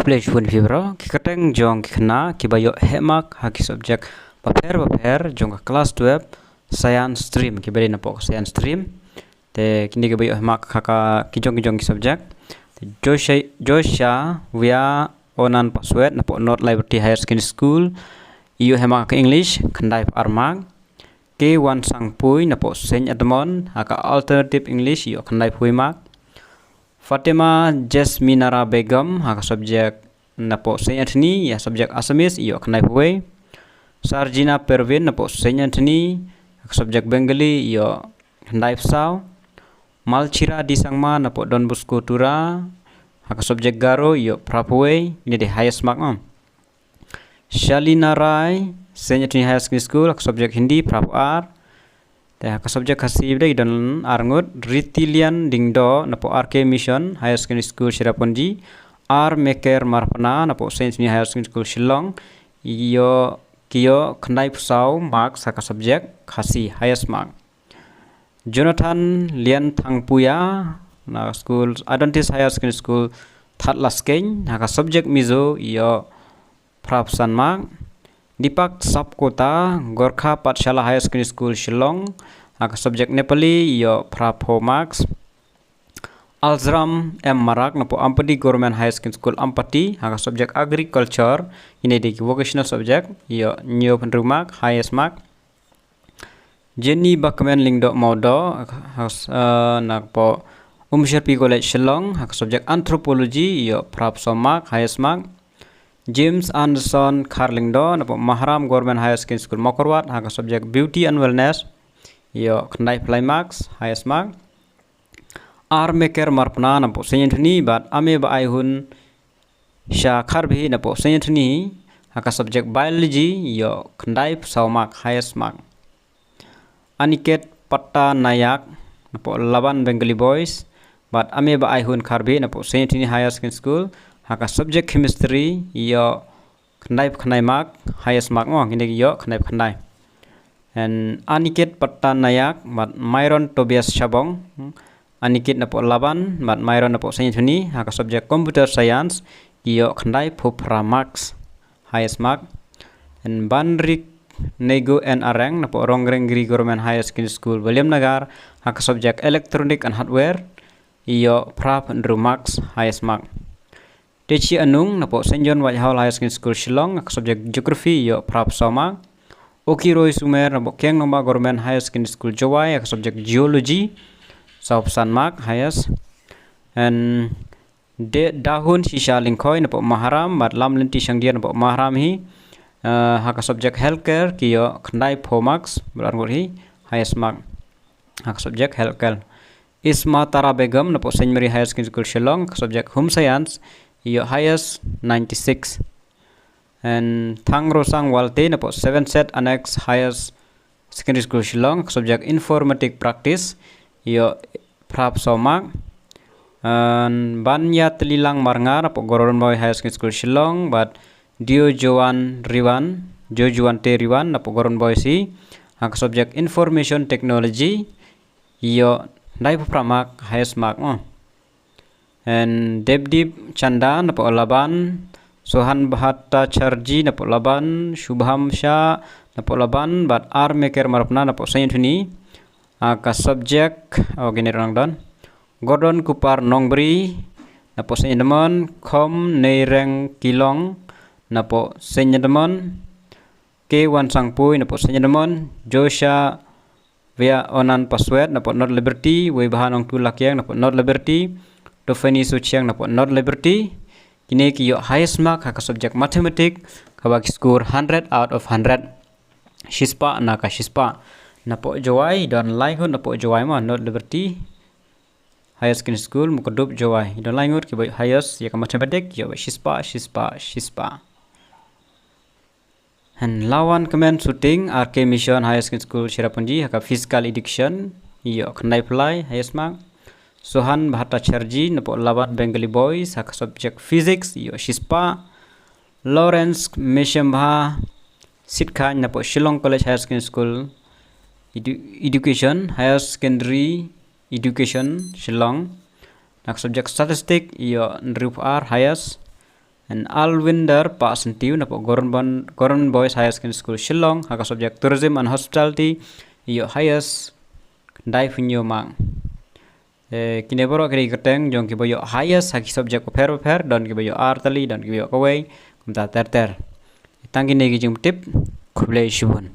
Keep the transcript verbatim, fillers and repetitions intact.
Khublei shibun ïa phi baroh, ki kyrteng jong ki khynnah kiba ïoh heh mark ha ki subject bapher bapher jong ka class twelve science stream, kiba dei napoh ka science stream. Te kine kiba ïoh heh mark ha ka ki jong ki jong ki subject. Te Joshua, Joshua Wia Onan Paswet napoh North Liberty Higher Secondary School, ïoh heh mark ha ka English, khyndai phew ar mark. K Wan Sangpui napoh Saint Edmund ha ka Alternative English, ïoh khyndai phew wei mark. Fatima Jasminara Begum ha ka subject napoh Saint Anthony, ïa subject Assamese, ïoh khyndai phew wei. Sarjina Pervin napoh Saint Anthony ha ka subject Bengali, ïoh khyndai phew saw. Malchira D Sangma napoh Don Bosco Tura ha ka subject Garo, ïoh phra phew wei, ine dei highest mark, em. Shalina Rai, Saint Anthony Higher Secondary School, ha ka subject Hindi, phra phew ar. Te ha ka subject Khasi ba dei ki don ar ngut, Ritilian Dingdo napoh R K Mission Higher Secondary School, Cherrapunji, R Meker Marpna napoh Saint Anthony Higher Secondary School, Shillong, ïoh, ki ïoh khyndai phew saw marks ha ka subject Khasi, highest mark. Jonathan Lian Thangpuia na school Adventist Higher Secondary School, Thadlaskein, ha ka subject Mizo, ïoh phra phew san mark. Deepak Sapkota, Gorkha Pathshala Higher Secondary School, Shillong, ha ka subject Nepali, ïoh phra phew marks. Alzram M Marak napoh Ampati Government Higher Secondary School, Ampati, ha ka subject Agriculture, ine dei ki vocational subject, ïoh hynñiew phew hynriew mark, highest mark. Jenny Bakmen Lyngdoh Mawdoh, ha, eh, napoh Umshyrpi College, Shillong, ha ka subject Anthropology, ïoh phra phew saw mark, highest mark. James Anderson Kharlyngdoh napoh Mahram Government Higher Secondary School, Mawkyrwat, ha ka subject Beauty and Wellness, ïoh khyndai phew lai marks, highest mark. R Meker Marpna napoh Saint Anthony bad Ame Baaihun Sha Kharbhi napoh Saint Anthony ha ka subject Biology, ïoh khyndai phew saw mark, highest mark. Aniket Patta Nayak napoh Laban Bengali Boys bad Ame Baaihun Kharbhi napoh Saint Anthony Higher Secondary School ha ka subject Chemistry, ïoh khyndai phew khyndai mark, highest mark, mo, kine ki ïoh khyndai phew khyndai. And Aniket Patta Nayak bad Myron Tobias Shabong, Aniket napoh Laban bad Myron napoh Saint Anthony ha ka subject Computer Science, ki ïoh khyndai phew phra marks, highest mark. And Banrik Nego N Areng napoh Rongrengri Government Higher Secondary School, Williamnagar, ha ka subject Electronic and Hardware, ïoh phra phew hynriew marks, highest mark. Techi Anung napoh Saint John Whitehall Higher Secondary School, Shillong, ha ka subject Geography, ïoh phra phew saw mark. Oki Roy Sumer napoh Kiang Nangbah Government Higher Secondary School, Jowai, ha ka subject Geology, saw phew san mark, highest. And De-, Dahun Shisha Lyngkhoi napoh Mahram bad Lamlynti Shangdier napoh Mahram hi, eh, ha ka subject Healthcare, ki ïoh khyndai phew marks, bad ar ngut hi highest mark ha ka subject Healthcare. Isma Tara Begum napoh Saint Mary Higher Secondary School, Shillong, ha ka subject Home Science, ïoh highest, ninety-six. And Thang Rosang Walte napoh Seven Set Annex Higher Secondary School, Shillong, subject Informatic Practice, ïoh phra phew saw mark. And Banya Tlilang Marngar napoh Gordon Boys Higher Secondary School, Shillong, bad Dio Joan Riwan, Dio Joan Te Riwan napoh Gordon Boys hi ha ka subject Information Technology, ïoh khyndai phew phra mark, highest mark, mo. And Debdeep Chanda napoh Laban, Sohan Bhattacharjee napoh Laban, Shubham Shah napoh Laban bad R Meker Marpna napoh Saint Anthony ha ka subject, oh, kine ruh nang don. Gordon Kupar Nongbri napoh Saint Edmund, Khom Neireng Kilong napoh Saint Edmund, K Wan Sangpui napoh Saint Edmund, Joshua Wia Onan Paswet napoh North Liberty, Weibha Nongtu Lakiang napoh North Liberty, Tofeni Suchiang napoh North Liberty, kine ki ïoh highest mark ha ka subject Mathematics, kaba ki score hundred out of hundred. Shispah na ka shispah. Napoh Jowai don lai ngut napoh Jowai, mo, North Liberty Higher Secondary School, Mukdup, Jowai, don lai ngut kiba ïoh highest ïa ka Mathematics, ïoh shispah, shispah, shispah. And Lawan Kmen Suting, R K Mission Higher Secondary School, Cherrapunji, ha ka Physical Education, ïoh khyndai phew lai, highest mark. Sohan Bhattacharjee napoh Laban Bengali Boys ha ka subject Physics, ïoh shispah. Lawrence Meshembha Sitkhain napoh Shillong College Higher Secondary School, Edu-, Education, Higher Secondary Education, Shillong, na ka subject Statistics, ïoh hynriew phew ar, highest. And Alwinder Pah Syntiew napoh Government Boys Higher Secondary School Shillong ha ka subject Tourism and Hospitality, ïoh highest khyndai phew hynñiew mark. Kine baroh ki dei ki kyrteng jong kiba ïoh highest ha ki subject bapher bapher, don kiba ïoh ar tylli, don kiba ïoh kawei, kumta ter ter. Tang kine ki jingtip. Khublei shibun.